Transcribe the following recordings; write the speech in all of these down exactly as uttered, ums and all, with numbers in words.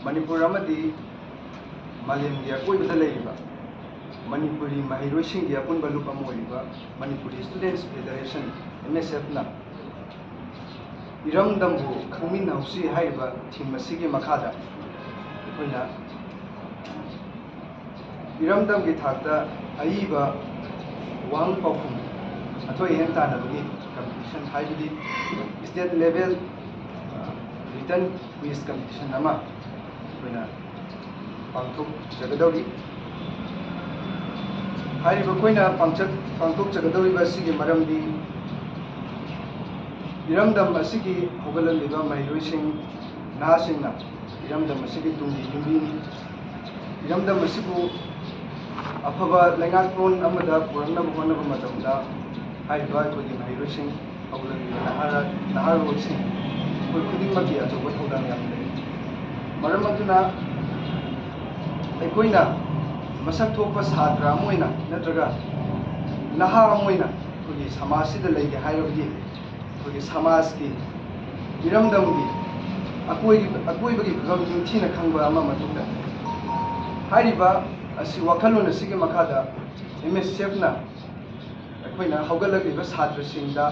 ꯃꯅꯤꯄꯨꯔ ꯑꯃꯗꯤ ꯃꯥꯂꯦꯝꯒꯤ ꯑꯀꯣꯏꯕꯗ ꯂꯩꯔꯤꯕ ꯃꯅꯤꯄꯨꯔꯤ ꯃꯍꯩꯔꯣꯏꯁꯤꯡꯒꯤ ꯑꯄꯨꯟꯕ ꯂꯨꯞ ꯑꯃ ꯑꯣꯏꯔꯤꯕ ꯃꯅꯤꯄꯨꯔꯤ ꯁ꯭ꯇꯨꯗꯦꯟꯠꯁ ꯐꯦꯗꯔꯦꯁꯟ, ꯑꯦꯝ ꯑꯦꯁ ꯑꯦꯐꯅ ꯏꯔꯝꯗꯝꯕꯨ ꯈꯪꯃꯤꯟꯅꯍꯧꯁꯤ ꯍꯥꯏꯔꯤꯕ ꯊꯤꯝ ꯑꯁꯤꯒꯤ ꯃꯈꯥꯗ ꯑꯩꯈꯣꯏꯅ ꯏꯔꯝꯗꯝꯒꯤ ꯊꯥꯛꯇ ꯑꯏꯕ ꯋꯥꯍꯪ ꯄꯥꯎꯈꯨꯝ ꯑꯊꯣꯏ ꯑꯍꯦꯟ ꯇꯥꯟꯅꯕꯒꯤ ꯀꯝꯄꯤꯇꯤꯁꯟ, ꯍꯥꯏꯕꯗꯤ state level written quiz competition ꯑꯃ ꯑꯩꯈꯣꯏꯅ ꯄꯥꯡꯊꯣꯛꯆꯒꯗꯧꯔꯤ꯫ ꯍꯥꯏꯔꯤꯕ ꯑꯩꯈꯣꯏꯅ ꯄꯥꯡꯆꯠ-, ꯄꯥꯡꯊꯣꯛꯆꯒꯗꯧꯔꯤꯕ ꯑꯁꯤꯒꯤ ꯃꯔꯝꯗꯤ, ꯏꯔꯝꯗꯝ ꯑꯁꯤꯒꯤ ꯍꯧꯒꯠꯂꯛꯂꯤꯕ ꯃꯍꯩꯔꯣꯏꯁꯤꯡ, ꯅꯍꯥꯁꯤꯡꯅ ꯏꯔꯝꯗꯝ ꯑꯁꯤꯒꯤ ꯇꯨꯡꯒꯤ ꯌꯨꯝꯕꯤꯅꯤ꯫ ꯏꯔꯝꯗꯝ ꯑꯁꯤꯕꯨ ꯑꯐꯕ ꯂꯩꯉꯥꯛꯂꯣꯟ ꯑꯃꯗ ꯄꯨꯔꯛꯅꯕ ꯍꯣꯠꯅꯕ ꯃꯇꯝꯗ, ꯍꯥꯏꯔꯤꯕ ꯑꯩꯈꯣꯏꯒꯤ ꯃꯍꯩꯔꯣꯏꯁꯤꯡ, ꯍꯧꯒꯠꯂꯛꯂꯤꯕ ꯅꯍꯥꯔ-, ꯅꯍꯥꯔꯣꯜꯁꯤꯡ, ꯑꯩꯈꯣꯏ ꯈꯨꯗꯤꯡꯃꯛꯀꯤ ꯑꯆꯧꯕ ꯊꯧꯗꯥꯡ ꯌꯥꯝꯅ ꯂꯩ꯫ ꯃꯔꯝ ꯑꯗꯨꯅ ꯑꯩꯈꯣꯏꯅ ꯃꯁꯛ ꯊꯣꯛꯄ ꯁꯥꯇ꯭ꯔ ꯑꯃ ꯑꯣꯏꯅ ꯅꯠꯇ꯭ꯔꯒ ꯅꯍꯥ ꯑꯃ ꯑꯣꯏꯅ ꯑꯩꯈꯣꯏꯒꯤ ꯁꯃꯥꯖꯁꯤꯗ ꯂꯩꯒꯦ ꯍꯥꯏꯔꯕꯗꯤ, ꯑꯩꯈꯣꯏꯒꯤ ꯁꯃꯥꯖꯀꯤ, ꯏꯔꯝꯗꯝꯒꯤ ꯑꯀꯣꯏ-, ꯑꯀꯣꯏꯕꯒꯤ ꯐꯤꯕꯝ ꯅꯤꯡꯊꯤꯅ ꯈꯪꯕ ꯑꯃ ꯃꯊꯧ ꯇꯥꯏ꯫ ꯍꯥꯏꯔꯤꯕ ꯑꯁꯤ, ꯋꯥꯈꯜꯂꯣꯟ ꯑꯁꯤꯒꯤ ꯃꯈꯥꯗ ꯑꯦꯝ ꯑꯦꯁ ꯑꯦꯐꯅ ꯑꯩꯈꯣꯏꯅ ꯍꯧꯒꯠꯂꯛꯂꯤꯕ ꯁꯥꯇ꯭ꯔꯁꯤꯡꯗ,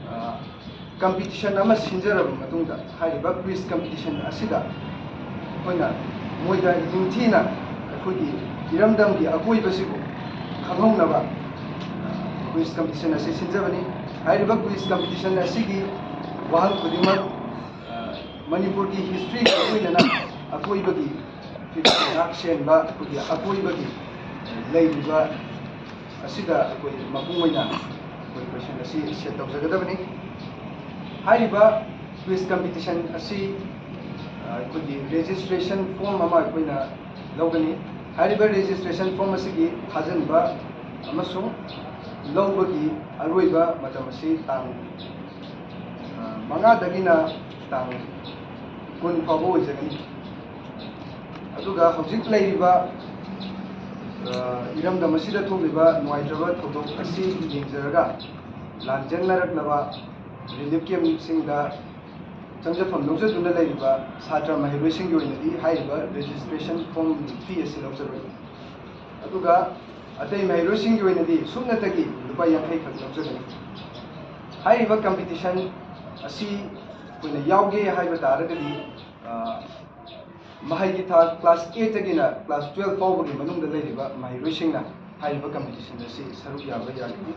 ꯑ, ꯀꯝꯄꯤꯇꯤꯁꯟ ꯑꯃ ꯁꯤꯟꯖꯔꯕ ꯃꯇꯨꯡꯗ, ꯍꯥꯏꯔꯤꯕ ꯀ꯭ꯋꯤꯖ ꯀꯝꯄꯤꯇꯤꯁꯟ ꯑꯁꯤꯗ ꯑꯩꯈꯣꯏꯅ ꯃꯣꯏꯗ ꯅꯤꯡꯊꯤꯅ ꯑꯩꯈꯣꯏꯒꯤ ꯏꯔꯝꯗꯝꯒꯤ ꯑꯀꯣꯏꯕꯁꯤꯕꯨ ꯈꯪꯍꯧꯅꯕ, ꯑ, ꯀ꯭ꯋꯤꯖ ꯀꯝꯄꯤꯇꯤꯁꯟ ꯑꯁꯤ ꯁꯤꯟꯖꯕꯅꯤ꯫ ꯍꯥꯏꯔꯤꯕ ꯀ꯭ꯋꯤꯖ ꯀꯝꯄꯤꯇꯤꯁꯟ ꯑꯁꯤꯒꯤ ꯋꯥꯍꯪ ꯈꯨꯗꯤꯡꯃꯛ, ꯑ, ꯃꯅꯤꯄꯨꯔꯒꯤ ꯍꯤꯁꯇ꯭ꯔꯤꯒ ꯂꯣꯏꯅꯅ ꯑꯀꯣꯏꯕꯒꯤ ꯐꯤꯕꯝ ꯉꯥꯛ ꯁꯦꯟꯕ, ꯑꯩꯈꯣꯏꯒꯤ ꯑꯀꯣꯏꯕꯒꯤ ꯂꯩꯔꯤꯕ ꯑꯁꯤꯗ ꯑꯩꯈꯣꯏ ꯃꯄꯨꯡ ꯑꯣꯏꯅ ꯑꯩꯈꯣꯏ ꯀꯣꯏꯁꯟ ꯑꯁꯤ ꯁꯦꯠ ꯇꯧꯖꯒꯗꯕꯅꯤ꯫ ꯍꯥꯏꯔꯤꯕ ꯀ꯭ꯋꯤꯖ ꯀꯝꯄꯤꯇꯤꯁꯟ ꯑꯁꯤ, ꯑ, ꯑꯩꯈꯣꯏꯒꯤ ꯔꯦꯖꯤꯁꯇ꯭ꯔꯦꯁꯟ ꯐꯣꯔꯝ ꯑꯃ ꯑꯩꯈꯣꯏꯅ ꯂꯧꯒꯅꯤ꯫ ꯍꯥꯏꯔꯤꯕ ꯔꯦꯖꯤꯁꯇ꯭ꯔꯦꯁꯟ ꯐꯣꯔꯝ ꯑꯁꯤꯒꯤ ꯊꯥꯖꯤꯟꯕ ꯑꯃꯁꯨꯡ ꯂꯧꯕꯒꯤ ꯑꯔꯣꯏꯕ ꯃꯇꯝ ꯑꯁꯤ ꯇꯥꯡ, ꯑ, ꯃꯉꯥꯗꯒꯤꯅ ꯇꯥꯡ ꯀꯨꯟ ꯐꯥꯎꯕ ꯑꯣꯏꯖꯒꯅꯤ꯫ ꯑꯗꯨꯒ ꯍꯧꯖꯤꯛ ꯂꯩꯔꯤꯕ, ꯑ, ꯏꯔꯝꯗꯝ ꯑꯁꯤꯗ ꯊꯣꯛꯂꯤꯕ ꯅꯨꯡꯉꯥꯏꯇ꯭ꯔꯕ ꯊꯧꯗꯣꯛ ꯑꯁꯤ ꯌꯦꯡꯖꯔꯒ, ꯂꯥꯟꯖꯦꯟꯅꯔꯛꯂꯕ relief camp ꯁꯤꯡꯗ ꯆꯪꯖꯐꯝ ꯂꯧꯖꯗꯨꯅ ꯂꯩꯔꯤꯕ ꯁꯥꯇ꯭ꯔ ꯃꯍꯩꯔꯣꯏꯁꯤꯡꯒꯤ ꯑꯣꯏꯅꯗꯤ ꯍꯥꯏꯔꯤꯕ registration form fee ꯑꯁꯤ ꯂꯧꯖꯔꯣꯏ꯫ ꯑꯗꯨꯒ ꯑꯇꯩ ꯃꯍꯩꯔꯣꯏꯁꯤꯡꯒꯤ ꯑꯣꯏꯅꯗꯤ ꯁꯨꯞꯅꯇꯒꯤ ꯂꯨꯄꯥ ꯌꯥꯡꯈꯩ ꯈꯛ ꯂꯧꯖꯒꯅꯤ꯫ ꯍꯥꯏꯔꯤꯕ competition ꯑꯁꯤ ꯑꯩꯈꯣꯏꯅ ꯌꯥꯎꯒꯦ ꯍꯥꯏꯕ ꯇꯥꯔꯒꯗꯤ, ꯑ, ꯃꯍꯩꯒꯤ ꯊꯥꯛ class eight ꯇꯒꯤꯅ class twelve ꯐꯥꯎꯕꯒꯤ ꯃꯅꯨꯡꯗ ꯂꯩꯔꯤꯕ ꯃꯍꯩꯔꯣꯏꯁꯤꯡꯅ ꯍꯥꯏꯔꯤꯕ competition ꯑꯁꯤ ꯁꯔꯨꯛ ꯌꯥꯕ ꯌꯥꯒꯅꯤ꯫